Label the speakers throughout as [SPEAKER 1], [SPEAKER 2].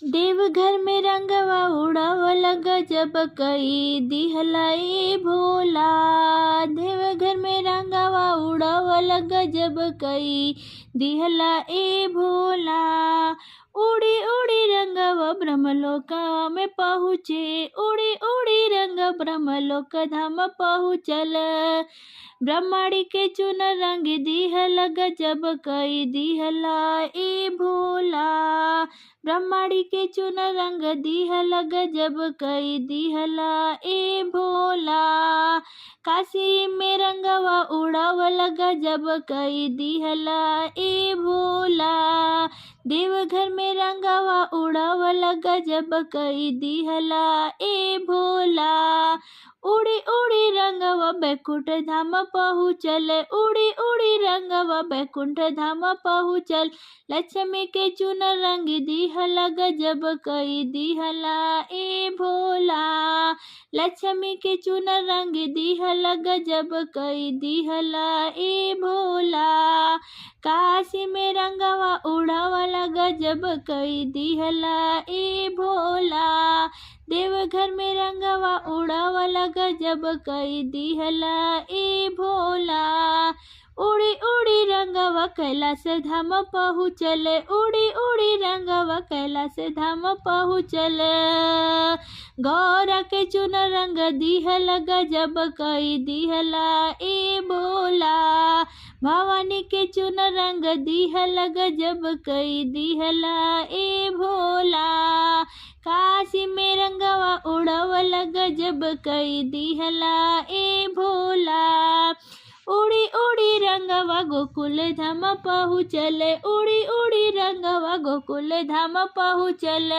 [SPEAKER 1] देवघर में रंगवा उड़ावल गजब कई दिहला ए भोला। देवघर में रंगवा उड़ावल गजब कई दिहला ए भोला। उड़ी उड़ी रंगवा ब्रह्मलोकवा में पहुँचे, उड़ी उड़ी रंग ब्रह्मलोक धाम पहुँचल। ब्रह्माणी के चुन रंग दिहल गजब कई दिहला ए भोला। ब्रह्माणी के चुन रंग दिहल गजब कई दिहला ए भोला। काशी में रंगवा उड़ावल गजब कई दिहला ए भोला। देवघर में रंगवा उड़ावल गजब कई दिहला ए भोला। उड़ी उड़ी रंगवा बैकुंठ धाम पहुँचल, उड़ी उड़ी रंगवा बैकुंठ धाम पहुँचल। लक्ष्मी के चुन रंग दिहला गजब कई दिहला ए भोला। लक्ष्मी के चुन रंग दिहला गजब कई दिहला ए भोला। काशी में रंगवा उड़ावल गजब कई दिहला ए भोला। देवघर में रंगवा उड़ावल गजब कई दिहला ए भोला। उड़ी उड़ी रंगवा कैलाश धाम पहुँचल, उड़ी उड़ी रंगवा कैलाश धाम पहुँचल। गौरा के चुन रंग दिहल गजब कई दिहला ए भोला। भवानी के चुन रंग दिहल गजब कई दिहला ए भोला। काशी में रंगवा उड़ावल गजब कई दिहला ए भोला। उड़ी उड़ी रंगवा गोकुल धाम पहुँचल, उड़ी उड़ी रंगवा गोकुल धाम पहुँचल।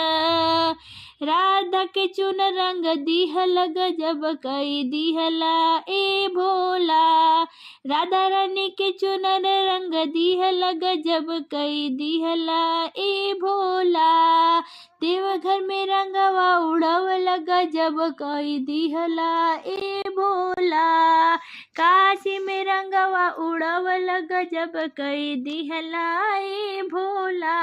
[SPEAKER 1] राधा के चुन रंग दिहल गजब कई दिहला ए भोला। राधा रानी के चुनर रंग दिहल गजब कई दिहला ए भोला। देवघर में रंगवा उड़ावल गजब कई दिहला ए भोला। काशी में रंगवा उड़ावल गजब कई दिहला ए भोला।